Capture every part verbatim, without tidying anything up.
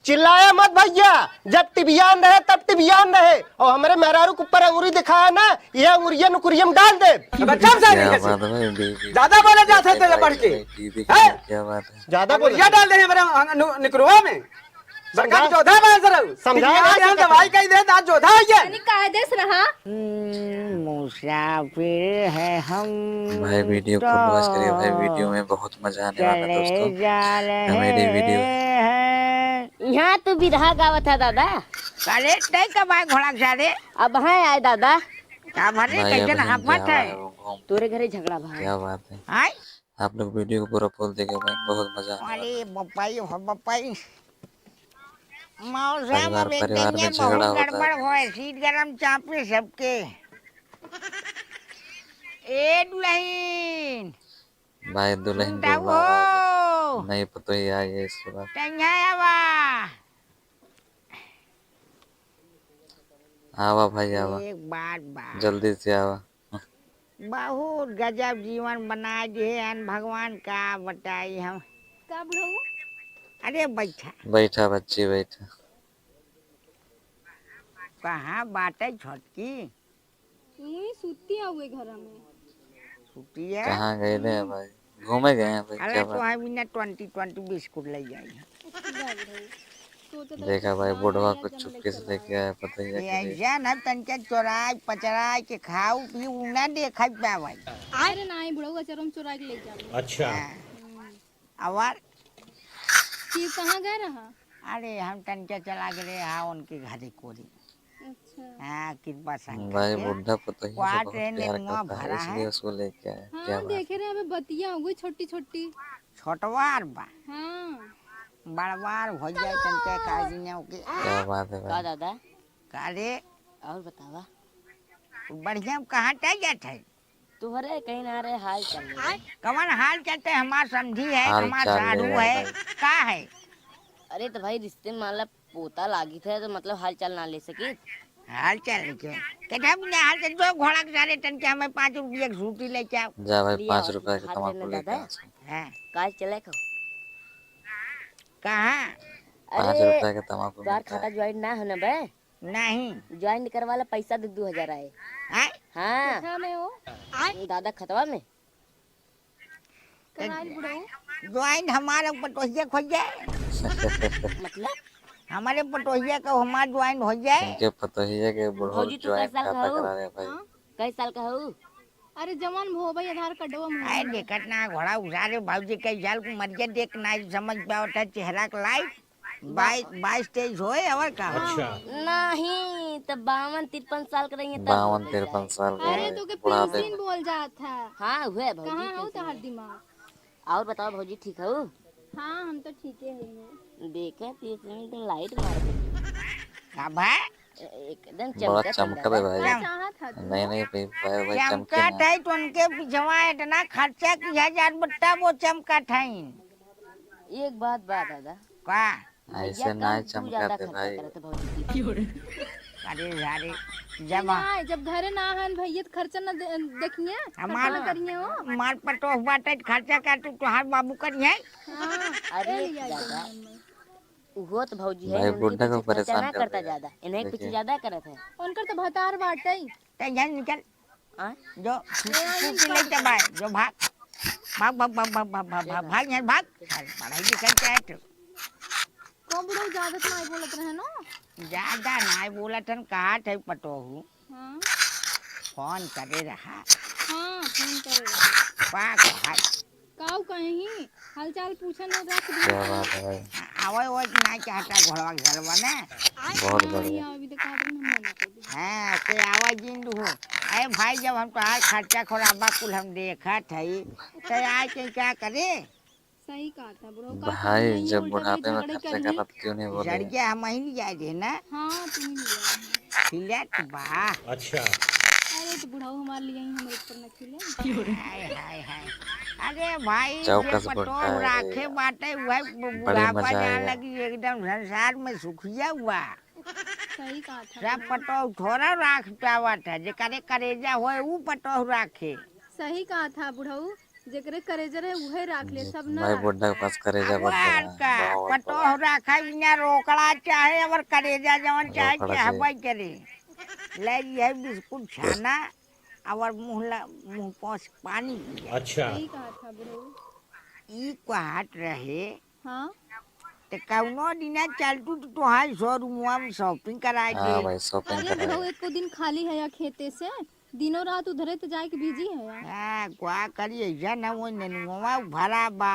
चिल्लाया मत भैया, जब टिबियान रहे तब टिबियान रहे, और हमरे मेहरारू के ऊपर अंगुरी दिखाया ना, ये अंगुरिया नुकुरिया में डाल दे। अब चुप सारे क्या कैसे? बात है भाई, बी-, बी-, ज्यादा बोले जाते हैं, तेरे बढ़ के। भाई, बी-, बी-, हैं? क्या बात है? ज्यादा बोले। अंगुरिया डाल दे हमारे अंग-, नु-, निकरुआ में। बड़का समझा? जोधा बा सर। समझा? टिबियान है, दवाई कहीं दे, दांत जोधा है ये। तनी कायदे से रहा। हम्म, मुसाफिर है हम भाई, video को तो watch करिए भाई, video में बहुत मजा आने वाला है, दोस्तों। चले जा रहे हमारी video हैं। यहाँ तू बिरहा गावत है दादा। अरे, नहीं कब आए घोड़ा के सारे? अब है आए दादा। का भरे, भाई, कैसे अब ना हम हाफत जावा है? है, वो घूम। तोरे घरे झगड़ा भा। क्या बात है? आए? आप लोग video को पूरा full देखे भाई, बहुत मजा आने वाला है। अरे बप्पाई हो बप्पाई। मौसम परिवार, अब एक परिवार दिन में ये झगड़ा बहुत होता है। गड़बड़ होए, सीट गरम चापे सबके। ए दुल्हन, भाई दुल्हन सुनता को बारात हो? नहीं पता ही आ गया इसके बाद। तैया आवा। आवा भाई, आवा। एक बात बा। जल्दी से आवा। बहुत गजब जीवन बनाए दिहे हन भगवान, का बताई हम। का बुढ़ऊ? अरे बैठा। बैठा बच्ची, बैठा। कहाँ बाटे छोटकी? वही सुती हुए घर में। सुती है? कहाँ गए रहे भाई? घूमे गए हैं भाई, अरे क्या तो बात? है बिना twenty twenty बिस्कुट ले जाई है। जा बुढ़ऊ। सोचत रहे देखा कि भाई, हाँ, बुढ़वा यार, कुछ जन चुपके से लेके लेके आया, पता ही है ये कि ऐसा ना तनके चोराई पचराई के खाऊ पी, उ ना देखा पावे। अरे नाहीं बुढ़ऊ, अचरम चोराई के ले जाओ। अच्छा। हाँ। हम्म। और? फिर कहाँ गए रहा? अरे हम तनके चला गए रहे, हाँ, उनके घरे कोरी। अच्छा। हाँ, कृपा शंकर भाई, के। बुढ़ा पतोहिया से क्वार्ट बहुत है, प्यार नेनुआ करता है, भरा इसलिए है। उसको लेके आया। हाँ, क्या बात देखे है? रहे, अबे बतिया हो गई छोटी छोटी। छोटवार बा। हाँ। बड़वार हो जाए तनके काजी ने ओके। क्या बात है का भाई? दादा? का रे? और बतावा? बढ़िया, कहाँ चल जात है? तुहरे कहीं ना रहे, हाल चाल ले। कवन हाल चाल? ते हमार समधी है, हाल हमार चाल ले साढ़ू रहे है, भाई। का है? अरे तो भाई, रिश्ते में मतलब पोता लागित है तो मतलब हाल चाल ना ले सकी? हाल चाल ले के? केटा बिना हाल चाल, जो घोड़ा के सारे तनके हमें पाँच रुपया के सूटी लेके आओ। जा भाई, लिया पाँच रुपया के हाथ तमाकू में लेके दादा। आ। हाँ। काल चले को? कहाँ? पाँच अरे, रुपया के तमाकू तोहार मिलता है। खाता ज्वाइन ना हो ना बे? नहीं। ज्वाइन करवा ला, पैसा दे, दो हजार आए। आए? हाँ। केकरा में हो? दादा खतवा में। कहाँ आइल बुढ़ऊ? ज्वाइन हमारे पटोहिया खोज जाए। मतलब? हमारे पटोहिया का हमार ज्वाइन हो जाए। इनके पतोहिया के बुढ़ऊ भौजी, तू ज्वाइन कैसा खाता हो? करा रहे भाई। हाँ? कै साल का हो? अरे जवान भो भाई, आधार कार्डवा में आए हो। देखत ना घोड़ा उसारे भौजी के जाल को मरिया देख ना समझ पावत है चेहरा के लाइट। बाई-, बाईस तेईस होए और का? अच्छा। नहीं, त बावन तिरपन साल के रही है तब बावन होते तिरपन जाए। साल के अरे, रहे, तो के बुढ़ापे पेंसिन में। बोल जात है। हाँ, हुए भौजी, कहाँ हो पेंसिन तोहर में। दिमाग? और बताओ भौजी, ठीक हो? हाँ, हम तो ठीके हई हैं। देखे, तीस मिनट में लाइट मार दे। का भाई? एकदम बड़ा चमकत चमकत है है। भाई। का चाहत है तू? नहीं, नहीं, भाई, भाई, भाई, चमके चमकत ना। है तो उनके पिछवा इतना खर्चा किया जात बट्टा वो चमकत है। एक बात बा दादा। का? ऐसे भैया ना कम, तू चमका ज्यादा दे खर्चा भाई। करत भौजी की। अरे यारे, जब नहीं, जब घरे ना हन भैया तो खर्चा ना दे-, देखिए, खर्चा हमार, ना करिए हो। हमार पटोह बाटे खर्चा का तू तोहार बाबू करिए। हाँ, अरे ए लिया दादा, एकदम। उहो तो भौजी है, भाई उनके बुड्ढा को पीछे खर्चा परेशान ना कर करता देगा। ज्यादा, इन्हें पीछे देखिए। ज्यादा करत है। उनकर तो भतार बाटे। ते यहाँ निकल। आय? जो, ए, आय, स्कूटी इनका लेके भाई, जो भाग। भाग, भाग, भाग, भाग, भाग, भाग, ये भाग, भाग, यहाँ भाग। चल, पढ़ाई लिखाई चाहे तो। कौन बुढ़ऊ ज्यादा तो नहीं बोलत रहे ना? ज्यादा नहीं बोलत हन, कहा थे पटोहू। हाँ। फोन करे रहा। हाँ, फोन करे रहा। का कहा? काऊ कहीं हालचाल पूछन और रख दिया। क्या बात है भाई। आवे वो ना चाहता घोड़वा के घरवा में। बहुत हाँ, बढ़िया। यहाँ अभी तो कहा था ना, हम मना कर दिया। हाँ, के आवा जिंद हो। अरे भाई, जब हम तोहार खर्चा खोराबा कुल हम देखत हई, तो आए के क्या करे? सही कहा था, बुढ़ऊ का भाई, करना ही जब उल्टा बुढ़ापे में झगड़े खर्चा करनी। करत क्यों नहीं बोले? जड़ के हम ही नहीं जाए थे ना। हाँ, तुम ही लिया है। खिलत बा। अच्छा। अरे, तो बुढ़ऊ हमारे लिए ही हमारे ऊपर न खिले। हाय, हाय, हाय। अरे भाई, चौकस जे पटोह बुढ़ा है। राखे बाटे, वह बु-, बड़ी बुढ़ापा मजा जान आएगा। लगी, एकदम संसार में सुखिया हुआ। सही कहा था। सब पटोह थोड़ा राख पावत है, जेकरे करेजा होए, ऊ पटोह राखे। सही कहा था बुढ़ऊ। जेकरे करेजा रहे, उहे राख ले, जी, सब ना भाई राख। बुड्ढा के पास करेजा अब बहुत बड़ा है, का, बहुत पतोह बड़ा। राखा बिना रोकड़ा चाहे, अउर करेजा जवन चाहे, रोकड़ा चाहे। हवाई करे। ले, ये बिस्कुट छाना, अउर मुँह ला, मुँह पोंछ पानी पिया। अच्छा। सही कहा था, बुढ़ऊ। ई कहत रहे, हाँ। ते कउनो दिना चल तू तो तोहार showroomवा में shopping कराए हाँ दे। भाई, shopping अरे कराए। बुढ़ऊ, एको दिन खाली है या खेते से? दिनों रात उधरे तो जाए के busy है यार। हाँ, का करी, ऐसा ना वो नेनुआ भरा बा,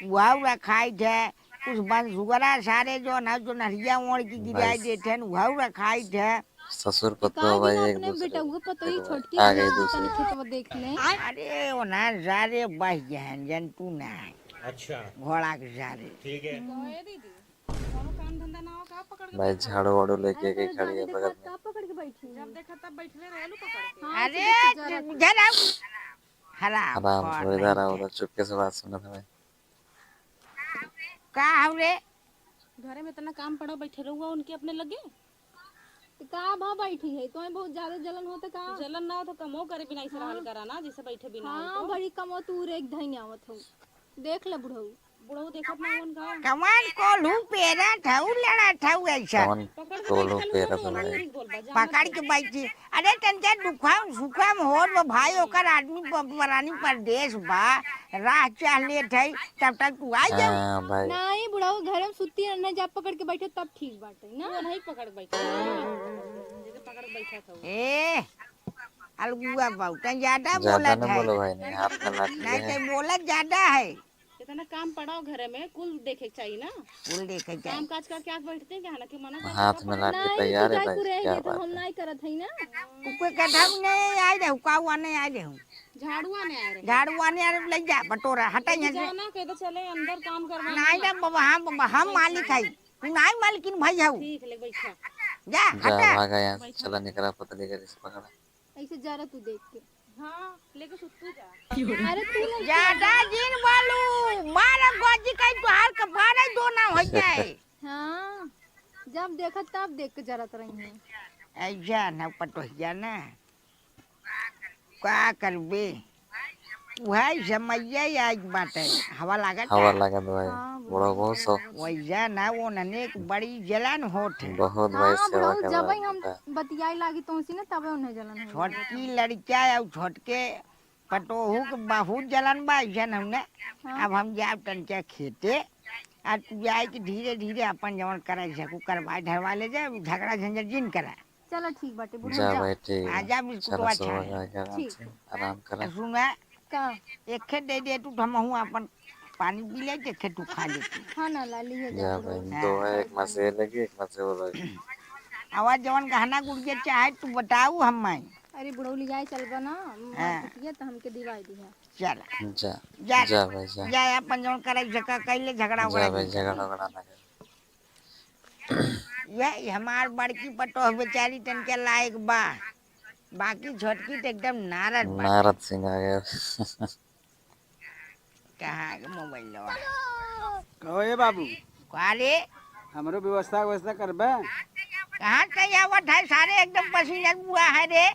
उहाऊ रखाइत है, कुछ बनसुअरा सारे जो ना, जो नहरिया ओढ़ के गिराए बस। देत हैं, उहाऊ रखाइत है। ससुर पतोह भाई एक दूसरे बेटउआ पतोही छोटकी आ गई दूसरी। तनी खेतवा देख ले। अरे, वो ना सारे बह गए हैं, जंतु ना है। अच्छा। घोड़ा के सारे। ठीक है। हम्म। कहो, ए दीदी, कौनो काम धंधा ना हो, का पकड़ के भाई बैठल? झाड़ू वाड़ू लेके अरे के तोरे खड़ी है जाने बगल देखा, में। का पकड़ के बैठी है? जब देखा तब बैठले रहेलू पकड़ के। हाँ, अरे, सीधे सीधे रख। इधर आओ। हराम हराम खोर खोर, इधर आओ, बैठे। उधर चुपके से बात सुनत हवे। का हो रे? घरे में इतना काम पड़ा, बैठे रहुआ उनके अपने लगे। तो का भा बैठी है? तोहे बहुत ज्यादा जलन होता का? जलन ना हो तो कमो करे बिना ऐसे हाँ। रहल करा ना, जैसे बैठे बिना हो हाँ, तो। बड़ी कमो तू रे, एक धैन आवत हो। देख ले बुढ़ऊ। बुढ़ऊ देखत ना होन का? कमान कोल्हू पेरा थाऊ, लड़ा थाऊ ऐसा। कौन पकड़ के कोल्हू बैठल पेरा होन, था भाई? बोल बा, जानत पकड़ के हो। बैठी। अरे तनके दुखम सुखम होत बा भाई, ओकर आदमी प-, परानी परदेस बा, राह चाह लेत है, तब तक तू आ जाऊ। हाँ भाई। नहीं बुढ़ऊ, घर में सुत्ती रहना, जब पकड़ के बैठे तब ठीक बाटे ना। वो नहीं पकड़ के बैठे, जैसे पकड़ के बैठा था वो। ए, अलगुआ बाऊ, तन ज्यादा ज्यादा बोलत ना है। बोलो भाई, नहीं, हाथ में लाठी नहीं है। तो बोलत ज्यादा है। इतना काम पड़ा हो घरे में, कुल देखे के चाहिए ना। कुल देखे के चाहिए। काम काज करके आके बैठते हैं क्या ना कि मना करते हाथ में लाठी नहीं, तैयार है भाई, क्या बात है? हम नहीं करत हई ना। ऊपर कदम नहीं आए रहू, काऊ आने आए रहू। झाड़ू आने आए रहे। झाड़ू आने आए रहे, ले जा, बटोरा, हटा यहाँ से। जाना, कह दे चले अंदर काम करवाने। नहीं ना बाबा, हम, हम मालिक है। तू नहीं मालकिन भाई हऊ। ठीक, ले बैठा। जा, जा, हटा। भागा यहाँ से, बैठा। चला निकरा पतली गली से पकड़ा। ऐसे जरा तू देख के। हाँ, लेके सुत्तू जा। अरे तू ना ज्यादा जिन बोलू, मारा गोजी कहीं तोहार कपारे दो ना हो जाए। हाँ, जब देखा तब देख के जरत रही है। ऐसा ना पटोहिया ना, का करबे? उहै समइया आइक बाटे, हवा लागत हवा है। लागत भाई, हाँ, बड़ा बहुत शौक। वैसा ना, वो नने एक बड़ी जलन होत है। बहुत भाई हाँ, सेवा बुढ़ऊ, करवा जबई हम देता। बतियाए लागी तोहसे ना, तबे उन्हें जलन हो छोटकी लड़किया और छोटके पतोहू के बहुत जलन बा, ऐसन हम ना। हाँ। अब हम जाब तनके खेते, आ तू जाए के धीरे धीरे अपन जवन करे सकू करवाए धरवा ले जा, झगड़ा झंझट जिन करा। चलो ठीक बाटे, बुढ़ऊ जा जाओ। भाई, ठीक आ बा। जा बिस्कुटवा चलो, सुबह खा ले। जाके आराम ठीक। से, आराम करा। आ सुना, का? एक खे दे दे तू, तो हमहू अपन पानी पी ले, एक खे तू खा ले तू। हाँ ना, ला ली है जा जा बुढ़ऊ। भाई, हाँ। दो है, एक माँ से लगी, एक माँ से वो लगी। आवाज जवन गहना गुड़िया चाहे तू बताऊ हम माई। अरे बुढ़ऊ ले जाए चलबा ना, हाँ। मार्केटिया तो हमके दिवाई दी है। चल। जा, जा, जा भाई, जा। जा, अपन जवन करे झगड़ा, कैले झगड़ा जा उगड़ा भाई, जिन झगड़ा करी। उगड़ा ना कर। ये हमार बड़की पतोह बेचारी तनके लायक बा, बाकी छोटकी तो एकदम नारद बा। नारद सिंह आ गया। कहाँ के मोबाइल लवा? कहो ए बाबू। का रे? हमरो व्यवस्था व्यवस्था करबे? कहाँ से आवत है सारे, एकदम पसीना बुआ है रे।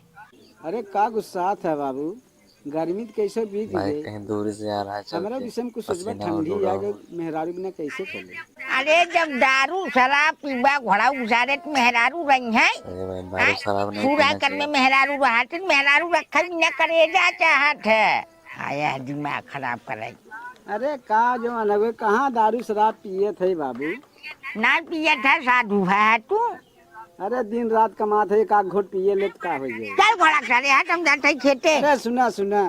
अरे का गुस्सात है बाबू, गर्मी तो कैसे बीत भाई, गई। कहीं दूर से आ रहा है, चल हमरा के विषय में कुछ सोचबा, पसीना ठंडी उड़ आ रहा गई, हो। मेहरारू बिना कैसे चले? अरे जब दारू शराब पीबा, घोड़ा उसारे तो मेहरारू रही है। अरे भाई, दारू हैं? शराब नहीं पूरा पीना कर में चाहिए। मेहरारू रहत, मेहरारू रखल बिना करेजा चाहत है। आया है दिमाग खराब करे। अरे का जो अलग कहाँ दारू शराब पिए थे बाबू? ना पिए थे, साधु है तू। अरे दिन रात कमात है, एक आध घोट पिए ले तो का हो जाए? चल घोड़ा सारे, हट, हम जाते हैं खेते। अरे सुना, सुना।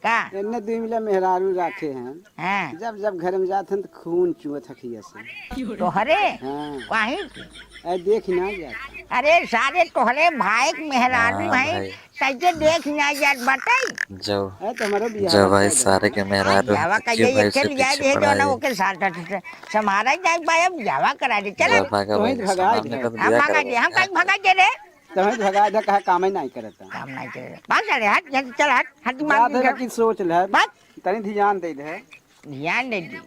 का? इन्ने दुई मिला मेहरारू राखे हैं। हाँ। जब जब घर में जात हैं तो खून चुअत हखिया से। तोहरे? हाँ। काहे के? ए, देख ना जात। अरे सारे तोहरे भाई के मेहरारू हाँ हैं, भाई। कैसे देख ना जात बताई? जाओ। ए, तो हमारो बियाह जाओ भाई, कर दे। सारे के मेहरारू बियाह के कैसे भाई ये से खेल जाए पीछे दे पड़ा जो ना है। ओके साथ साथ से। हमारा ही जाए भाई, अब बियाह करा दे, चल। जाओ, भागा तो भाई, वहीं भगा सामान दे। निकल हम दिया भगा करो। दे, हम कहीं भगा दे रे। तो वहीं भगा दे, कहा काम ही नहीं करता। काम नहीं करे। भाग जा रे, हट, जल्दी चल, हट, हट, दिमाग बात नहीं है कर। कि सोच ले, बस। तनी ध्यान दे दे। ध्यान दे दी।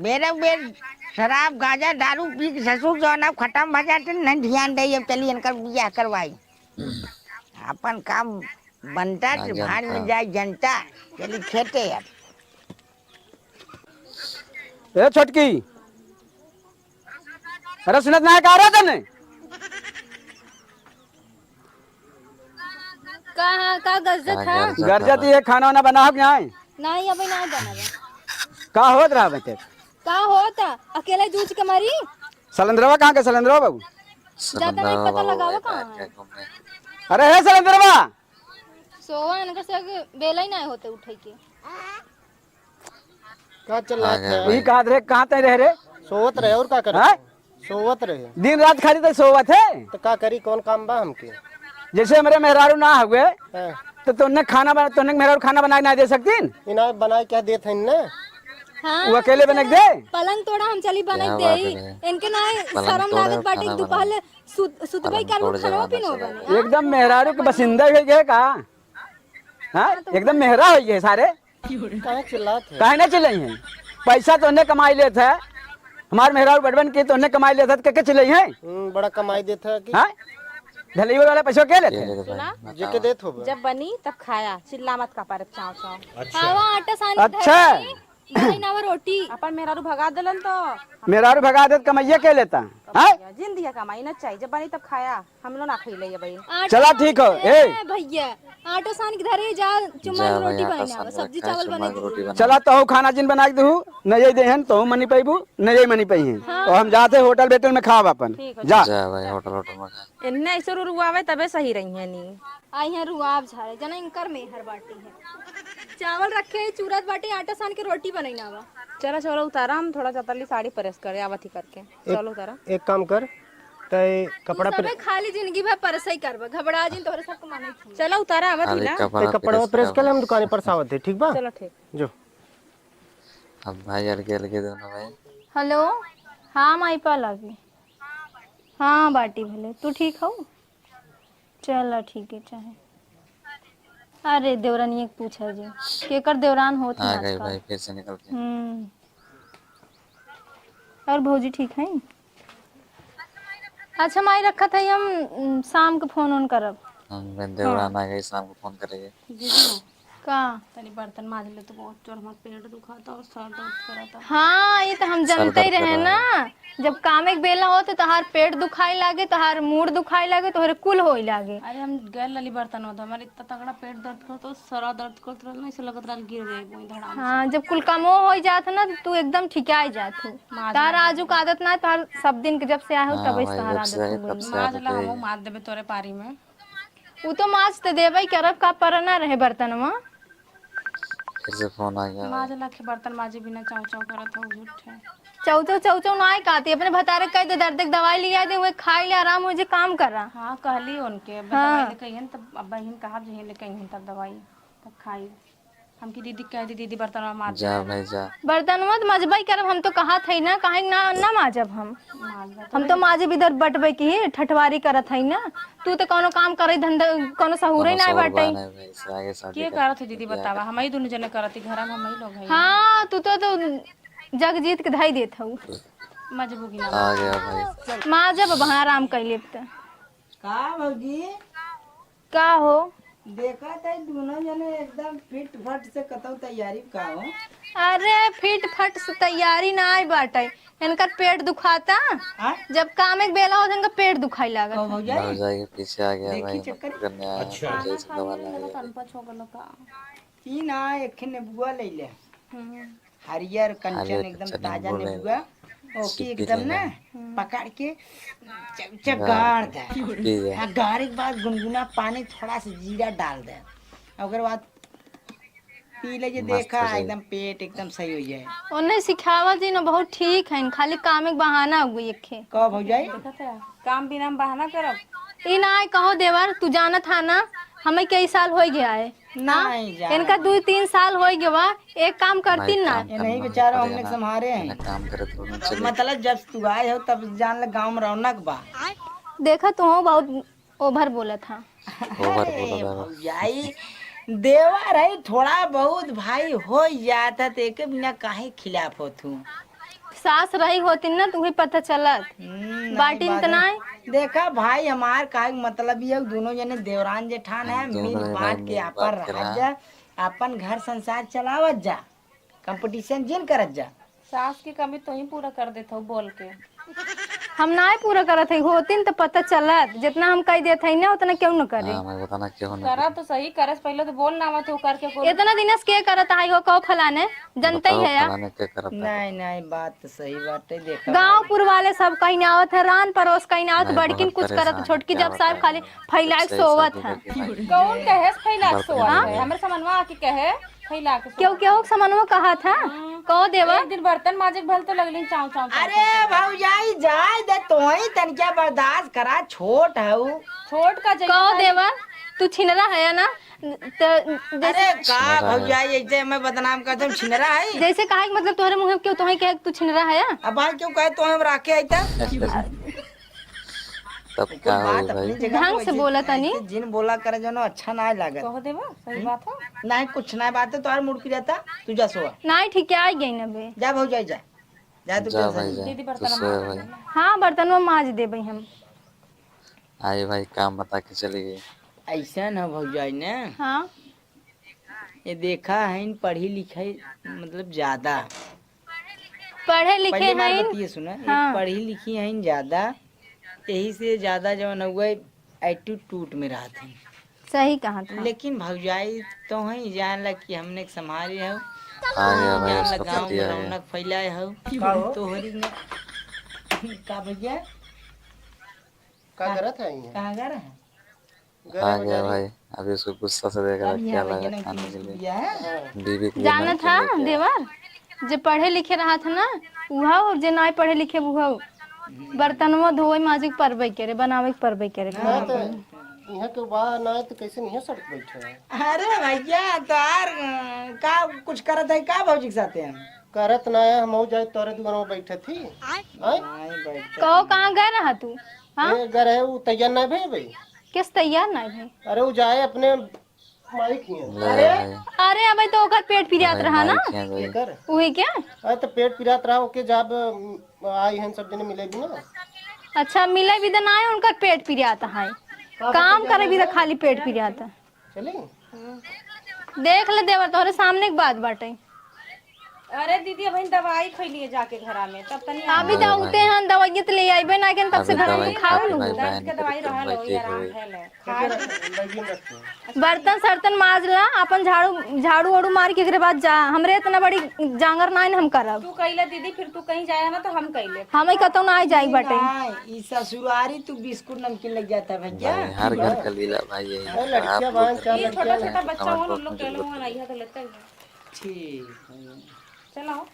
बेरे बेर शराब, गांजा, दारू पी के ससुर जो ना खत्म हो जाते, नहीं ध्यान दे, अब चली इनका बियाह करवाई। अपन काम बनता हाँ, तो भाड़ में जनता। जाए जनता, चली खेते अब। ए छोटकी, अरे सुनत ना है का रे तने? का, का गरजत का है? गरजत गरजत है। ये खाना वाना बना हो कि नहीं? नहीं, अभी नहीं बना बा। का होत रहा बेटे? का होत? अकेले जूझ के मरी? सलेंद्रवा कहाँ के सलेंद्रवा बाबू? जाता नहीं, पता लगावा कहाँ है। अरे हे सलेंद्रवा, सोवा इनका से बेला ही नहीं होते उठे के। का चिल्लात आ गए है? भाई। ई कहा रहे, कहाँ तय रह रे? सोवत रहे और का करे? हाँ? सोवत रहे। दिन रात खाली तो सोवत है। तो का करी, कौन काम बा हमके? जैसे हमरे मेहरारू ना हुए, हाँ। तो तोहने खाना बना, तोहने मेहरारू खाना बना के ना दे सकतीन? इना बना के क्या देत है इन्ने? हाँ, वो अकेले बना के दे? पलंग तोड़ा हम चली बना के देई। इनके ना शर्म लागत बाटे, दोपहर ले सुत-, सुतबे करबो, खाना पीना बने। एकदम मेहरारू के बसिंदा हो गए का? हाँ? एकदम मेहरा हो गए सारे। काहे चिल्लात है? काहे ना चिल्लाई हैं? पैसा तोहने कमाई लेत है, हमार मेहरारू बड़बन के तोहने कमाई लेत है, तो के, के चिल्लाई हैं? हम्म, बड़ा कमाई देत है कि हाँ? ढलैया वाला पैसा के लेत है? सुना? जेके देत होबे। जब बनी तब खाया, चिल्ला मत का पारे चाव चाव। अच्छा। खावा आटा सान के अच्छा। धर दी, बनावा रोटी। अपन मेहरारू भगा देलन तो। मेहरारू भगा देत, कमाइया के लेता? हाँ? जिन दिया कमाई ना चाहिए, जब बनी तब खाया। हम लोग ना खइले ये भाई। आटा चला, ठीक हो। ए भैया, आटा सान के धरे जा, चुम्मा रोटी बनावा, सब्जी चावल बना दे। चला, तहु खाना जिन बना के दहू, न ये देहन, तहु मनी पैबू, न ये मनी पइहे। हाँ। और हम जाते होटल बेटल में खाब अपन। ठीक है। जा। जा भाई, होटल, होटल में खा। इन्ने ऐसे रुआवे तबे सही रही है नी। आई है रुआब झारे, जना इनकर मेहर बाटी है। चावल रखे, चूरत बाटी, आटा सान के रोटी बनैना बा। चला, चला उतारा, हम थोड़ा चतरली साड़ी प्रेस करे, आवत ही करके। चलो उतारा। एक काम कर, तय कपड़ा तू सबे प्रे- खाली जिंदगी भर परसई करबा, घबरा जिन, तोहरे सबके माने थी। चला उतारा, आवत ही अरे ना। कपड़ा तय कपड़ा प्रेस प्रेस कर कर ले, हम दुकाने पर सावत है, ठीक बा? चलो ठीक। जो। अब भाई अलगे अलगे दोनों भाई। हेलो, हाँ माई पालागी। हाँ बाटी भले, तू ठीक हो? चला ठीक है, चाहे। अरे देवरानिया के पूछा जी, केकर देवरान होत आ ना गई आजकल। भाई, फिर से निकल के। हम्म। और भौजी ठीक है? अच्छा माई, रखत है, हम, उम, शाम के फोन ओन करब। हम देवरान हाँ। आ गई, शाम को फोन करेंगे। दीदी, का? तनी बर्तन माज ले तो, बहुत जोर हमार पेट दुखाता और सर दर्द करता। हाँ, ये तो हम सर जानते ही दर्द रहे कर रहा ना। है। जब कामे के बेला होत, तोहार पेट दुखाए लागे, तोहार मूड़ दुखाए लागे, तोहरे कुल होए लागे। अरे हम गैल लाली बर्तन होत, हमारे इतना तगड़ा पेट दर्द करता, सर दर्द करता रहल ना, ऐसे लगत रहल गिर जाए कोई धड़ाम से। हाँ, जब कुल कामो हो जात ना, तो तू एकदम ठिकाए जात हो। माज तार ले। आजू का आदत ना, तार सब दिन के जब से आए हो, हाँ तबे से भाई, तार जब से आदत आए, हो तब गई। से माज आदत ला है। हमहू माज देबे तोरे पारी में। उ तो माज त देबे करब, का परना रहे बर्तनवा। फिर से फोन आ गया। माज ला के बर्तन माजे बिना चाव चाव करत हो, झूठ है। चौचौ, चौचौ नाय कहती, अपने भतारे कह दे, दर्द के दवाई लिया दे, वही खाई ले, आराम हो जे, काम करा। हाँ, कहली उनके, अब हाँ। दवाई लेके अइहन, तब अब बहिन कहब, जहीं लेके अइहन, तब दवाई, तब खाई। हमकी दीदी कह दी, "दीदी, बर्तनवा माज जा दे।" भाई, जा। बर्तनवा तो मजबई करब, हम तो कहत हई ना, काहे ना, ना माजब हम। माज दे, हम तो माजे बिदर बटबे की, ठठवारी करत हई ना। तू तो कौनो काम करे धंधा, कौनो सहूरे कौनो ना सहूर बाटे। बा ना भाई, से आगे शादी के कर करत है दीदी, बियाह बतावा, कर। हम ही दोनों जने करत ही, घर में हम ही लोग हई। हाँ, तू तो, तो जग जीत के धई देत हऊ। मजबूरी ना। आ गया भाई। माजब अब आराम कर लेब त। का भौजी? का हो? देखत है दोनों जने एकदम फिट फट से कतौ तैयारी का हो? अरे फिट फट से तैयारी ना आई बाटे, इनकर पेट दुखाता। हाँ? जब काम एक बेला होत इनका पेट दुखाई लागत कहो है। भौजाई? भौजाई के पीछे आ गया देखी भाई, चक्कर। मदद करने आया है, अच्छा। भौजाई से दवा लाने। तन पर छोकलो का? ई ना एक ठे नेबुआ ले ले। हम्म। हरियर कंचन, हरियर एकदम कंचन ताजा नींबू ले नेबुआ, लो। ओके एकदम ना पकड़ के च-, च-, गाड़ दे। पी ले। हाँ, गाड़े के बाद गुनगुना पानी, थोड़ा सा जीरा डाल दे, ओकर बाद पी ले, जे मस्त देखा हो जाई। एकदम पेट एकदम सही हो जाए। ओने सिखावा जी ना बहुत ठीक है, खाली काम एक बहाना हो गई एक खे। कहो भौजाई? देखत है, काम बिना हम बहाना करब। ई ना है, कहो देवर, तू जानत हा ना, हमें कई साल हो गया है। ना, हाँ? नहीं जान। इनका दो तीन साल हो गवा, एक काम करती ना। भाई, काम ये नहीं करना बेचारा पड़ेगा हमने ना। संभारे हैं। बिना काम करे थोड़ी ना चले। मतलब जब तू आए हो तब जान ले गाँव में रौनक बा। देखा तू हो बहुत ओभर बोलत हा। ओभर अरे बोलत हा। भौजाई, देवर है, थोड़ा बहुत भाई हो जात है तो एक बिना काहे खिलाफ होत हूँ। सास रही होती ना, तुम्हें पता चलत। हम्म, बाटी नहीं, इतना बात है। देखा भाई, हमार काहे के मतलब ये है, दोनों जने देवरान जेठान है, दोनों मिल जने बांट के मिल आपन बांट के रहत रहा। जा, आपन घर संसार चलावत जा, कंपटीशन जिन करत जा। सास की कमी तो ही पूरा कर देत हो बोल के। हम नाय पूरा करत हई, होतिन त पता चलत। जितना हम कह देत हई ना, उतना क्यों न करे। हाँ, मैं बताना क्यों न करा करे। तो सही करे से पहले तो बोल ना मत हो करके को। इतना दिन से के करत आई हो, कहो फलाने, जनते ही बताओ है या। फलाने के करत है। नहीं, नहीं, बात तो सही बाटे, देखा गाँव भाई। पुर वाले सब कहीं आवत है, रान परोस कहीं आवत, नहीं, बड़किन बहुत कुछ करत, परेशान है, छोटकी क्या जब साहब बताएं। खाली फैलाए कुछ सही सोवत शादी है। करके नहीं। कौन कहे फैला के सोवत हाँ? है? हमरे समनवा आके कहे फैला के क्यों, सोवत क्यों है। समनवा कहा था? हाँ। कहो देवा। एक दिन बर्तन माजे के भल तो लगलिन चाव, चाव, चाव, अरे चाव, चाव। भौजाई, जाए दे, तोही तनिका बर्दाश्त करा, छोट हऊ। छोट का जइया कहो भाई। देवा, तू छिनरा है ना? त जैसे अरे का छिनरा है। भौजाई, ऐसे हमें बदनाम करते, हम छिनरा है? जैसे कहा कि मतलब तोहरे मुँह में क्यों तोहे कहे कि तू छिनरा है? अब भाई क्यों कहे तोहे हम राखे आई त? तब कोई का बात होई अपनी भाई? जगह ढंग पे से वैसे बोला तनी। ऐसे जिन बोला करे जनो अच्छा ना लागत। कह देबा, सही बात हो। नहीं, कुछ ना बात है, तोहार मूड पिराता, तू जा सोआ। नहीं, ठीक है, आ गई ना बे। जा भौजाई, जा। जा तू जा टेंशन भाई, ले। जा। दीदी तू बर्तन सोए माज भाई। दे। हाँ, बर्तनवा माज देबे हम। आई भाई, काम बता के चली गई। ऐसा ना भौजाई ने। हाँ। ये देखा है, पढ़ी लिखी, मतलब, ज्यादा। पढ़े लिखे पहले हमार हईन। बतिये सुना, ये हाँ। पढ़ी लिखी हईन ज्यादा, यही से ज्यादा जवन हुआ attitude में रहत हैं। सही कहा था। लेकिन भौजाई तो है, जान ला कि हमने के संभाले हो, हाँ, ये भाई, जान ला उसका गाँव पतिया में है। रौनक फैलाए हो। का हो? तोहरी ने का भैया? का करत है यहाँ? कहाँ गए रहे? आ गया भाई, अभी उसको गुस्सा से देख रहा, क्या लाया खाने के लिए। बीवी के लिए जानत नमकीन था लेके आया। देवर, जे पढ़े लिखे रहा था ना, उहाउ, और जे नाय पढ़े लिखे उहाउ। बर्तनवा धोए माजे के परबे करे, बनावे के परबे करे। हाँ, तो यहाँ के बा ना, तो कैसे नहीं सड़क बैठे हैं? अरे भैया, तोहार, अ, का कुछ करत है का भौजी के साथे हम? करत ना है, हम जाए तोरे दुआर में बैठे थी। आय? नहीं बैठे। कहो, कहाँ गए रहा तू? हाँ? ए, गए रहे, उ तैयार ना भे भाई। किस तैयार ना भे? अरे, उ जाए अपने माई खियाँ। ले अरे। भाई। अरे, अबे तो ओकर पेट पिरात भाई, रहा ना? माई खियाँ गई। केकर? उहे क्या? अरे, तो पेट पिरात रहा, ओके जब, अम, आई हैं सब जने मिले भी ना। अच्छा, मिले भी तो ना आए, उनकर पेट पिरात है। का काम पता करे भी तो जाने? खाली पेट पिरात है। चली? देख ले देवर, तोहरे सामने के बात बाटे। अरे दीदी, अबहिन दवाई खइलिए जाके घरा में, तब तनी अभी अरे तो भाई। उते हन, दवाई तो ले आइबे ना, केन तब से अभी घर में दवाई खाओ खाके लू। भाई दर्द बहन के के दवाई तो रहल बैठी होई, आराम हुई। भइल है। खा ले। बर्तन सर्तन माज ला, अपन झाड़ू, झाड़ू ओड़ू मार के एकरे बाद जा। हमरे इतना बड़ी जांगर नाइन हम करब। तू कइले दीदी, फिर तू कहीं जाए ना तो हम कइले। हम ही कतौ ना जाई बाटे। ना, ई ससुरारी तू बिस्कुट नमकीन लग जाता है भैया। भाई, हर घर का लीला भाई यही अरे है। लड़कियां आप लोग बांध घर का ये में छोटा लड़कियां छोटा हैं, बच्चा हमारे हो, उन लोग पास के में लोग हैं, यहाँ तो लेते हैं। ठीक है। चलो।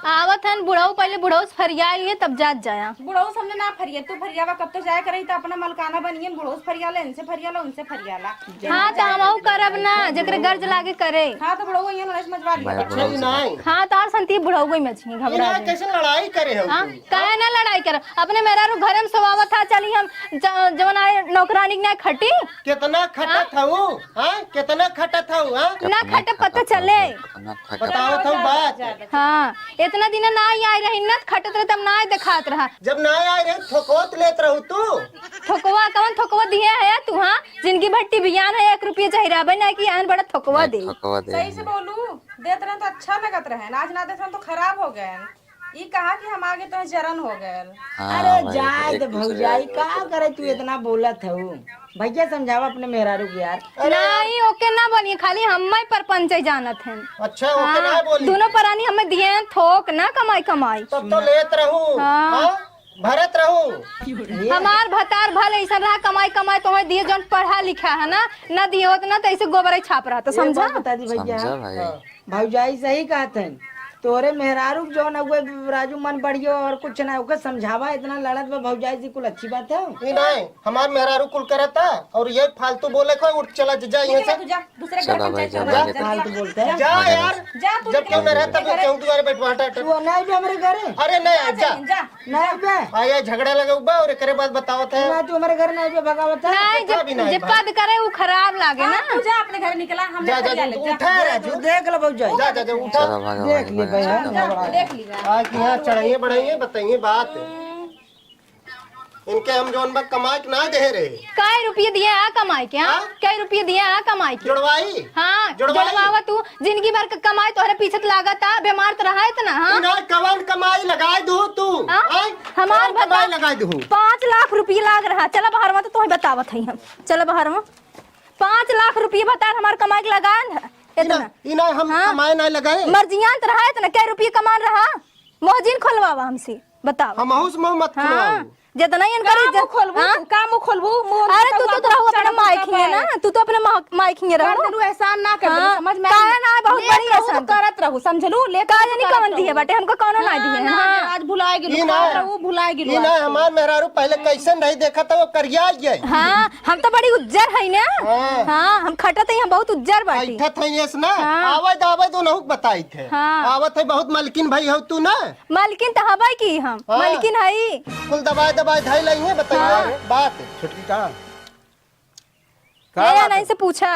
आवत हन बुढ़ऊ, पहले बुढ़ऊ से फरिया लिए तब जात जाया। बुढ़ऊ से हमने ना फरिया, तू फरियावा कब तो जाया करही तो अपना मलकाना बनिए, बुढ़ऊ से फरिया ले, इनसे फरिया ला, उनसे फरिया ला। हाँ, तो हमहू करब ना, जेकरे गर्ज लागे करे। हाँ, तो बुढ़ऊ यहाँ लड़ाई समझवा लिया। भाई, अच्छा, ये नहीं। हाँ, तो और संती बुढ़ऊ कोई मछली ये घबरा ना दे। कैसे लड़ाई करे हो हाँ, तू? काहे ना लड़ाई कर? अपने मेहरारू घरे में सोवावत था, चली हम ज-, जवन आए नौकरानी के ना खटी। कितना खटत हाँ? हऊ? हाँ? कितना खटत हऊ? हाँ? ना कितना खटे पता खटत चले। हऊ? कितना खटत बताओ हऊ? तो बात। हाँ, इतना दिन ना आई, आई रही ना, खटत रहे तब ना आई देखात रहा। जब ना आई रही, थोकवत लेत रहू तू। थोकवा, कौन थोकवा दिए है तू? हाँ, जिनकी भट्टी बियान है, एक रुपये चहिराबे ना कि आन बड़ा थोकवा नहीं, दे। थोकवा दे। सही से बोलू, देत रहे तो अच्छा लगत रहे, आज ना देत रहे तो खराब हो गए। ई कहा कि हम आगे तो जरन हो गए। हाँ, अरे भाई, जाए एक दे दूसरे भौजाई, का करे तू इतना बोलत हऊ? भैया समझावा अपने मेहरारू के यार। अरे नहीं, ओके ना बोलिए, खाली हम ही परपंच जानत हैं। अच्छा, ओके हाँ, ना बोली। दोनों परानी हमें दिए हैं थोक ना कमाई कमाई। तब तो लेत रहू। हाँ। हाँ? भरत रहू। हमार भतार भल ऐसा रहा, कमाई कमाई तो दिए, जौन पढ़ा लिखा है ना, ना दिए होत ना तो ऐसे गोबर ही छाप रहा था, ये समझा? बात बता दी भैया। समझा भाई। हाँ। भौजाई सही कहत है, तोरे मेहरारू के जौन अगुए राजू मन बढ़ियो और कुछ ना, ओके समझावा, इतना लड़त बा भौजाई जी, कुल अच्छी बात है? ये नहीं, हमार मेहरारू कुल करता और ये फालतू बोले को उठ चला जा यहाँ से। तू जा, दूसरे घर चला भाई, पंचायत जा कर भाई, जा। फालतू बोलते हैं। जा यार, जा तू जब क्यों ना रहता तो क्यों दुआरे बैठवा हटा। तू नहीं भी हमारे घरे। अरे नहीं, जा। जा। नहीं बे। आ, ये झगड़ा लगे बा और एकरे बाद बतावत है। ना, तू हमारे घर नहीं बे, भगावत है। नहीं, जब, अभी नहीं जे बा। पद करे, वो खराब लागे ना। हाँ, तू जा अपने घर निकला, हम जा, जा, जा, उठा, राजू, देख ले, भौजाई। जा, जा, जा, उठा। चला, भागा, देख भागा, ली भागा, भाई, चला। जा, देख ली भाई। आज यहाँ चढ़ाइए, बढ़ाइए, बताइए बात। हम्म। इनके हम जौन बा कमाए के ना दे रहे। कै रुपये दिए आ कमाए के, हाँ? हाँ? कै रुपये दिए आ कमाए के? जुड़वाई? हाँ, जुड़वाई? जुड़वावा तू। जिंदगी भर क कमाई तोहरे पीछे त लागत आ, बीमार त रहा इतना, हाँ? इन्हें कवन कमाई लगाए दू तू? हाँ? हाँ? हमार कवन कमाई बता, लगाए दू? पाँच लाख रुपये लाग रहा। चला बाहर में, तो तोहे बतावत है हम। चला बाहर में। पाँच लाख रुपये बता, हमार कमाई के लगान है इतना। इन्हें, इन्हें हम हाँ। कमाए ना लगाए। मर्जियान त रहा इतना, कै रुपये कमान रहा? मोहजिन खोलवावा हमसे, बताओ। हमहू से मुँह मत हाँ, खुलवाओ। जितना ही इनकर का इज्जत, मुँह खोलबू हाँ? तू? का मुँह खोलबू? मुँह अरे, तू तो रहू अपने माई खिए ना, तू तो अपने मा-, माई खिए रहू। कर देलू, एहसान ना कर देलू, हाँ, समझ में काहे आई? ना आए, बहुत लेट बड़ी रहू, एहसान। करत रहू, समझलू? लेट काहे रहू, नहीं करत कवन दिए रहू। बाटे, हमको कौनो ना हाँ, दिए, ना, हाँ। ना, आज भुलाए गेलू, ई ना, खात रहू, भुलाए गेलू ई आज ना, तू। हमार मेहरारू पहले कैसन रही, देखा था वो करिया गई। हाँ, हम तो बड़ी उज्जर है ना। हाँ। हाँ, हम खटत ही, हम बहुत उज्जर बाटी। बैठत है यस ना, हाँ। आवे दे, आवे दे, उनहू के बताई थे। हाँ। आवत है, बहुत मलकिन भाई हो तू ना। मालकिन त हबै की हम, हाँ। मालकिन हई। कुल दबाए दबाए धई लइहे, बताइए हाँ। बात। छोटकी का? का हे बात नहीं है? से पूछा,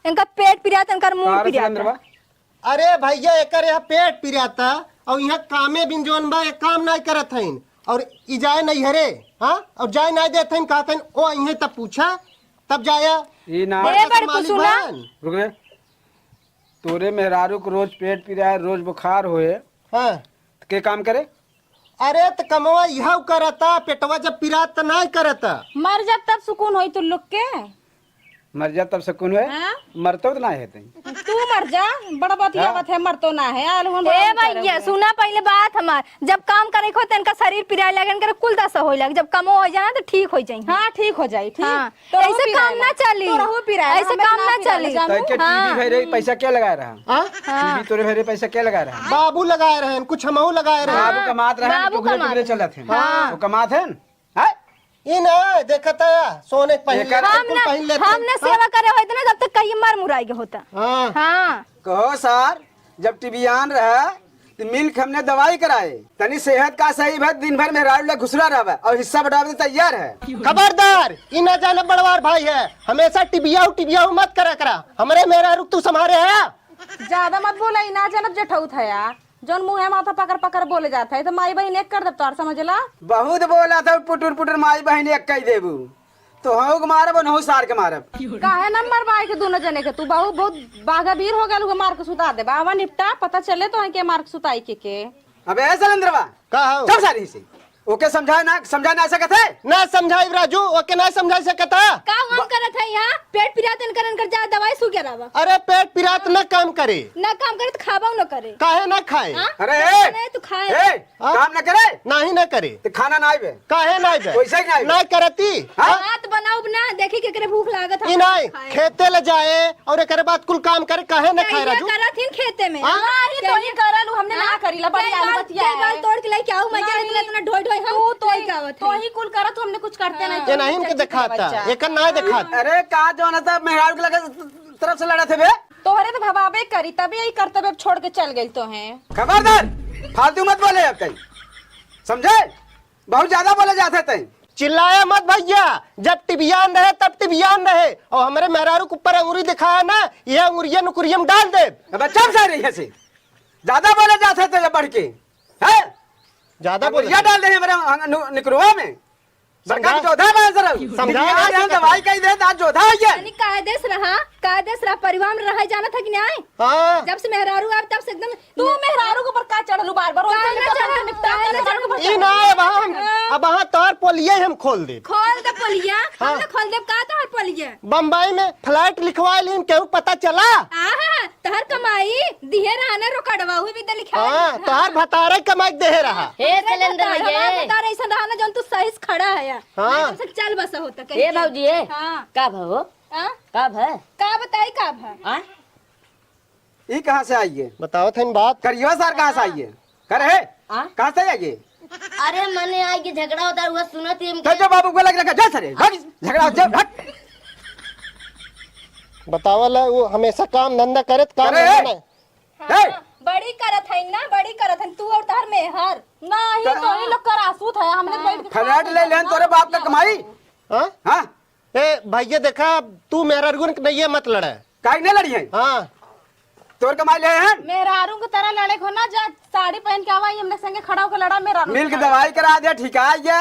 इनका पेट पिरात, इनका मुंह का रे पिरात। सिकंदरवा? अरे भैया, एकर यहाँ पेट पिराता और यहाँ कामे बिन जौन बा, एक काम नहीं करत हइन। और ई जाए नहीं हरे, हाँ? और जाए नहीं देत हइन, कहत हइन, "ओ, इहे तब पूछा, तब जाया।" ई ना। बड़का ए, से बड़कू मालिक सुना। बन। रुक रे। तोरे मेहरारू को रोज पेट पिराए, रोज बुखार होए, हाँ। त के काम करे? अरे, त कमवा इहउ करता, पेटवा जब पिरात त नाय करता। मर जा तब सुकून होई तू लोग के। मर जा तब सुकून होए? हाँ? मरतो त नाय है तई। तू मर जा, बड़ बतियावत हाँ? है, मरतो ना है। आलू हम ए बड़ा भैया, करे। सुना पहले बात हमार। जब काम करे को, त इनका शरीर पिराए लगे, इनकर कुल दशा होए लगे। जब कमो हो जाए ना, त ठीक हो जाए। हाँ, ठीक हो जाए, ठीक। हाँ। तोरहू ऐसे पिराए काम ना ला। चली। तोरहू पिराए ला। ऐसे हमें काम ना ना पिराए ला, चली। जानू? तय के हाँ। टीवी भरे पैसा क्या लगा रहा? हाँ? हाँ। टीवी तोरे भरे पैसा क्या लगा रहा? बाबू लगाए रहन, कुछ हमहू लगाए रहन। बाबू कमात रहन, बाबू टुकड़े कमात टुकड़े रहन। चलत हैं। हाँ। तो कमात हैं? हैं? ई ना, देखत है, सोने के पहन एकर लेते, हम कुल ना, पहन लेते। हम ना हाँ? सेवा करे होइत ना, जब तक कहीं मर मुराई के होता। हाँ। हाँ। कहो सर, जब टिबियान रहा, त मिल के हमने दवाई कराए। तनी सेहत का सही भर, दिन भर मेहरारू ला घुसरा रहबा और हिस्सा बटावे त तैयार है। खबरदार, ई ना जाने बड़वार भाई है, हमेशा टिबियाऊ टिबियाऊ मत करा करा। हमरे मेहरारू तू संभारे है। ज्यादा मत बोला, ई ना जानत जेठौत है यार। जौन मुँहे माथा पकड़ पकड़ बोले जात है, त माई बहिन एक कर देब तोर, समझला? बहुत बोला था पुटुर पुटुर, माई बहिन एक कह देबू। तोहू के मारब, ओनहू सार के मारब। काहे न मरवाए के दुनो जने के? तू बहू बहुत बाघा वीर हो गल, मार के सुता देबा। आवा निपटा, पता चले तोहे के मार के सुताई के, के। अबे ए सलेंद्रवा, का हो? चुप सारी से। ओके समझा ना, समझा ना सकत है? ना समझाई राजू, ओके ना समझा सकत है। का हम करत है यहाँ? पेट पिरात इनकर, इनकर जा दवाई सु के लावा। अरे पेट पिरात ना काम करे। ना काम करे त खाबा न करे। काहे ना खाए? हाँ? अरे ए! नहीं तो खाए। ए! हाँ? काम ना करे? नाही ना करे। त खाना ना आइबे। काहे ना आइबे? वैसे ही ना आइबे। ना करती। हाँ? हाँ, त बनाउब ना, देखी केकरे भूख लागत है, ई नहीं, खाए। खेते ले जाए और एकरे बाद कुल काम करे, काहे ना खाए कहिया राजू? करत हिन खेते में? हाँ? नाही, तो ही करल, हमने ना हाँ? करीला, बड़ी कई आलू बार, बतिया कई बार है। तोड़ के लेके आऊ, मजा नहीं। इतना, इतना ढोई ढोई हम तू तो, लेके आवत तो है। ही कुल करत, हमने कुछ करते नहीं। ये नहीं इनके दिखाता, एकर ना दिखाता। अरे का जौन है, मेहरारू के लगे तरफ से लड़त है बे? तोहरे तो भवाबे करी, तभी यही करतब अब छोड़ के चल गई तो हैं। खबरदार, फालतू मत बोले अब तई, समझे? बहुत ज्यादा बोले जात है तई। चिल्लाया मत भैया, जब टिबियान रहे तब टिबियान रहे, और हमरे मेहरारू के ऊपर अंगुरी दिखाया ना, ये अंगुरिया नुकुरिया में डाल दे। अब चुप सारे यहाँ से, ज्यादा बोले जात है तई बढ़ के, हैं? ज्यादा बोले अंगुरिया डाल दे हमारे अंग-, नु-, निकरुआ में। बड़का समझा? जोधा बा सर। समझा? दिल्ली में हम दवाई कही दे, आज जोधा है ये। यानी कायदे से रहा, कायदे से रहा, परिवार में रहा, जाना था कि नहीं? हाँ। जब से मेहरारू आए, तब से एकदम तू मेहरारू के ऊपर का चढ़लू बार बार? काहे ना चढ़ल? काहे ना चढ़ल? ई ना, अब हम, हाँ। अब हाँ तोर पोलिया हम खोल दे। खोल दे पोलिया, हाँ। हम ना खोल देब का तोहर पोलिया? बम्बई में फ्लैट लिखवा लीन, केहू पता चला? आहा, तोहर कमाई दिहे रहा ना रोकड़वा, हुई भी तो लिखा हाँ, है। तोहर भतारे कमाई देहे रहा। हे अरे सिलेंडर बता, भैया। हमार भतार ऐसा रहा ना, जौन तू सही से खड़ा है यार। हाँ। नहीं, तुमसे चल बसा होता कहीं ए के। भौजी, ए। हाँ। का भा हो? हाँ? का भा? का बताई, का भा? हाँ? ई कहाँ से आई है? बताओ थे बात। करियो सर कहाँ से आई है? कर है? हाँ? कहाँ से आई है? अरे मने आई के झगड़ा होता है, वो सुनत ही हम तो जो बाबू को लग रखा, जा सरे, भाग, झगड़ा हो, जा, हट। बतावल है, वो हमेशा काम धंधा करत, काम अरे, धंधा ए! नहीं। हाँ, ए! बड़ी करत है ना, बड़ी करत है तू और तहर मेहर। नहीं, का- तो ही लोग करासूत है, हमने हाँ। बैठ के फ्लैट खाते ले हैं, लेन तोरे बाप का कमाई? हाँ? हाँ? ए भैया देखा, तू मेहररुन के नैये मत लड़े। काहे नहीं लड़ी है? हाँ। तोर कमाई ले हैं? मेहरारू की तरह लड़े को ना जा, साड़ी पहन के आवा, हमने संगे खड़ा होकर लड़ा मेहरारू मिल के से। दवाई करा दे, ठिका गया।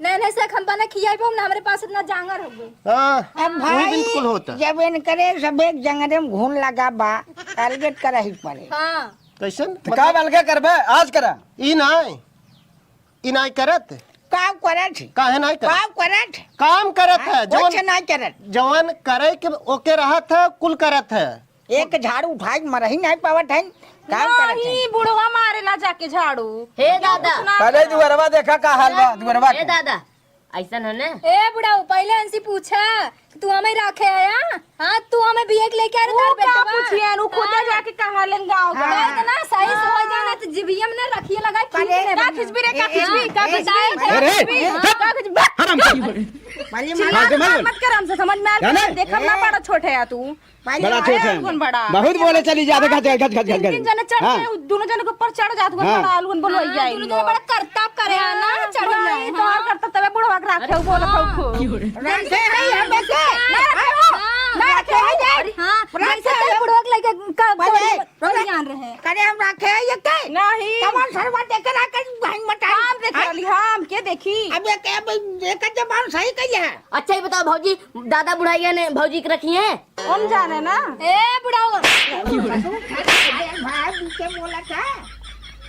नहीं, नहीं, से हम बना खियाई पाऊँ ना, हमरे पास इतना जांगर हो गई। हाँ, अब वही भाई, बिल्कुल होता। जब इनकरे सब एक जंगरे में घुन लगा बा, अलगे करही पड़े। हाँ। कैसन? तो का अलगे करबे? आज करा। ई नाय, ई नाय करत। का करत है? काहे नाय करत? का करत है? काम करत हाँ, है, कुछ जवन, नाय करत। जवन करे के ओके रहत है, कुल करत है। एक झाड़ू उठाई के मरही नाय पावत है, काम करत है। नहीं, बुढ़वा मारे ला जाके झाड़ू। हे दादा। कुछ ना पहले करे। दुअरवा देखा का हाल बा, दुअरवा हे के। दादा, ऐसन है ना? ए बुढ़ऊ, पहले इनसे पूछा कि तू हमें रखे आया? हाँ, तू हमें बिये के लेके आ रहा वो था, का बेटवा? पूछिए, उ खुदे हाँ। जाके कहा लेन गाँव का। हाँ। इतना सही से हो जाना तो जिभिया में ना रखिए लगा, खींच पहले ले का बना। खिंचबी रे, का ए, खिंचबी, ए, का ए, खिंचबी, ए, का ए, खिंचबी, ए, का खिंचबी? हराम कर। चिल्ला मार के मार मत बोल। कर, हमसे समझ में आ जाने? ना, देख, हम ना बड़ा छोट है या तू। बड़ा छोट है। कौन बड़ा? बहुत बोले चली जात है, घट, घट, घट, घट, घट। तीन, तीन जने चढ़ हाँ। के, दोनों जने के ऊपर चढ़ जात हुआ, हाँ। बड़ा आलू बन बोलो हाँ, जाए दोनों जने बड़ा करतब करे हैं ना, हाँ, चढ़ नहीं, जाए। तोहार करतब तबे बुढ़वा के राखे, उ बोलत हौ हाँ। खूब। रखे है, हम रखे। ना रखे हो, हाँ। ना रखे हो, जाए। हाँ, रखे जैसे हो। तेरे बुढ़वा के लेके का बोले, बोले, बोले जान रहे हैं। करे हम रखे है ये के? नहीं। कमल सरवा देखे ना कहीं भाई मटाई। हम देखे हाँ? वाली, हम के देखी? अब ये के, अब ये के जबान सही कही है। अच्छा, ये बताओ भौजी, दादा बुढ़ाइया ने भौजी के रखी है? हम जाने ना। ए बुढ़ाऊ। भाई, बीचे बोला था।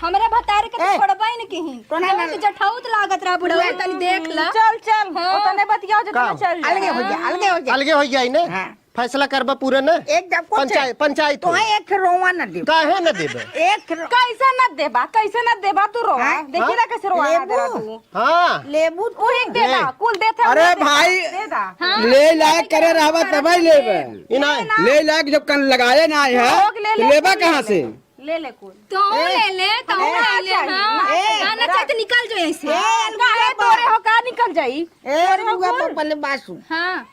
हमरे भतार के ए, छोड़बा ही न कहीं। तो ना, ना, जौन ना। जठौत लागत रहा बुढ़ऊ, ए, तनी देख ला। चल, चल। हाँ। ओतने बतियाओ, जितना का? चल जाए। अलगे हो जा, अलगे हो जा। अलगे हो जाई ने? हाँ। फैसला करबा पूरा ने? एक जब कुछ पंचायत, पंचायत तो हो। है, एक रोवा न देब। काहे न देबे? एक रो- कैसे न देबा? कैसे न देबा तू रोवा? हाँ? देखी ना कैसे रोवा लेबू। ना दे रहा तू। हाँ। लेबू तू। वही दे दा, ले। कुल देते हैं, अरे उन्हें दे दा, भाई, दे दा। हाँ। ले लायक करे रहबा तबे लेबे। ई ना। ले लायक जब कन लगाए ना है, लोग ले तो ले, लेबा कुल ले कहाँ ले। से? ले ले कुल। तो ए, ले ले, तो ए, ले ले, चाहिए। हाँ। ए, ना, ना, चाहे तो निकल जाओ ऐसे। ए, काहे तोरे हो, का निकल जाई? ए, तोरे हो रुआ कुल? पर पहले बात सुन। हाँ।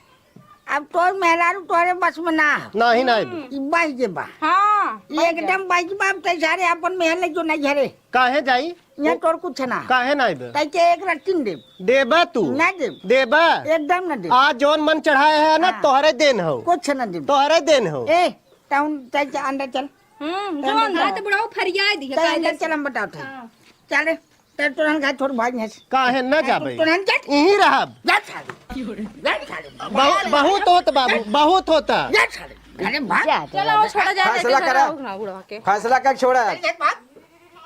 अब तोर मेहरारू तोरे बस में ना हो। नाही, नाही। ई बस जे बा। हाँ, ई बस एकदम जा। बस बा, अब तै सारे अपन मेहर ले जो नहीं घरे। काहे जाई? यहाँ तोर कुछ ना। काहे ना आइबे? तै के एक रत्ती न देब। देबा तू? ना देब। देबा? एकदम ना देब। आज जौन मन चढ़ाए है ना, हाँ। तोहरे देन हो। कुछ ना देब। तोहरे देन हो। ए, टाउन, तै के अंदर चल। हम्म, तै जो अंदर अंदर। हाँ, तो बुढ़ऊ फरियाए दिया, तै काहे अंदर से? चल, हम बताओ थे। हाँ। चल रे। ते तुरंत घर छोड़ भाग यहाँ से। काहे न हाँ, जाबे? तू तुरंत जा। यहीं रहब। जा साले। जा साले। बहुत, बहुत होत बाबू, बहुत होता। जा साले। अरे भाग। जा, चलो, जा, छोड़ा जा, फैसला देखा करा। ना, उठना, उठवा के। फैसला कर छोड़ा। चल, चल, भाग।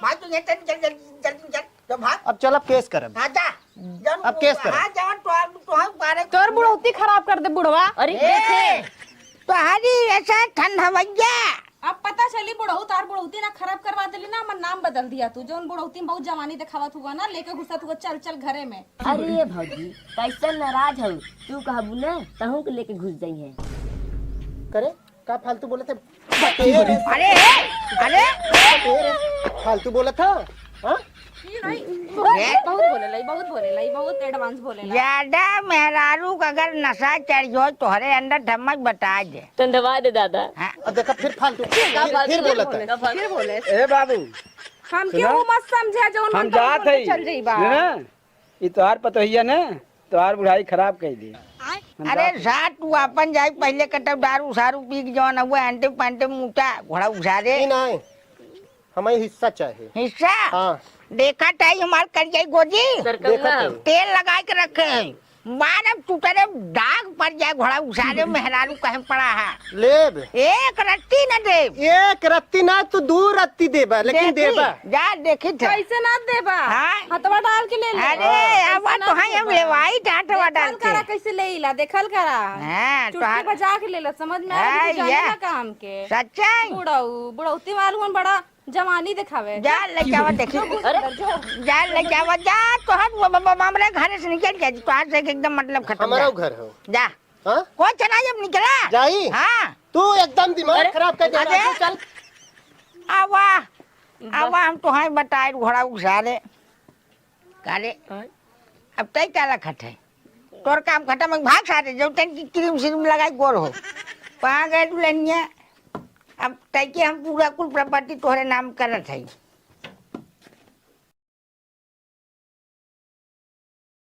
भाग तू यहाँ, चल, चल, चल, जल्दी चल। तो भाग। अब चल, अब केस करब। हाँ, जा। जौन अब केस करब। हाँ, जौन तो, तो हम पारे तोर बुढ़ौती खराब कर दे बुढ़वा। अरे, ए, देखे। तोहरी ऐसा ठंड हवैया। अब पता चली बुढ़ऊ, तार बुढ़ौती ना खराब करवा देली ना, हमर नाम बदल दिया तू। जौन बुढ़ौती में बहुत जवानी देखावत हुआ ना, लेके घुसत हुआ चल चल घरे में। अरे भौजी, कैसन नाराज हऊ? तू कहबू ना, तहूँ के लेके घुस जइहे। करे, का फालतू बोलत है? अरे, अरे। फालतू बोलत है? हाँ? ई नहीं, बहुत, बहुत बोले लाई, बहुत बोले लाई, बहुत advance बोले लाई। ज्यादा मेहरारू का अगर नशा चढ़ जाए, तोहरे अंदर धमक बता दे। तो दबा दे दादा। हाँ। अब देखा फिर फालतू, का फिर, फालतू फिर बोलत है। बोले, का फालतू? फिर बोले। ए बाबू, हमके सुना? वो मत समझा जो हम उनका जात बोल के हई। चल जाई बा। सुना? ई तोहार पतोहिया ना, तोहार बुढ़ाई खराब कर दे। हम अरे जात हई। जा, तू अपन जाई, पहले कतौ दारू सारू पी के जौन हुआ, अंटे पंटे मुटा, घोड़ा उसारे। ई नहीं, हमें हिस्सा चाहे। हिस्सा? हाँ। देखा ताई हमार करियाई गोजी? सरकंगा। देखा ताई। तेल लगाए के रखे हैं। मारब टूटरे दाग पड़ जाए, घोड़ा उसारे मेहरारू कहे पड़ा है। लेब। एक रत्ती न देब। एक रत्ती ना, तू दू रत्ती देबा, लेकिन देखी, देबा। जा देखी थे। कैसे ना देबा? हाँ। हथवा डाल के ले ले। अरे, हाँ। अब कैसे ना तो है, हम देबा? लेवाई डांटवा डाल देखल के। करा कैसे ले इला, देखल करा। हाँ, चुटकी तोहार बजा के ले ला, समझ में हाँ, आया कि जाने या। ना काम के। सच्चाई। बुढ़ऊ, बुढ़ौती वालू मन बड़ा जवानी देखावे। जा, लेके आवा, देखी। जो घुस अरे। अंदर, जो। जा, लेके आवा, जा, तोहार वो, वो, वो, हमरे घरे से निकल जा, तोहार से एकदम मतलब खत्म, हमारा जा। घर हो। जा। हाँ? कोई चला, जब निकला। जाई? हाँ। तू एकदम दिमाग अरे। खराब कर दे अरे। रहा है, चल। आवा, वाह। आवा, हम तोहार बताए घोड़ा उसारे। का रे? आय। अब तै का लखत है? तोर काम खत्म है, भाग सारे, जो तन की क्रीम श्रीम लगाई गोर हो। कहाँ गए दुल्हनिया? अब तै के हम पूरा कुल प्रॉपर्टी तोहरे नाम करत है।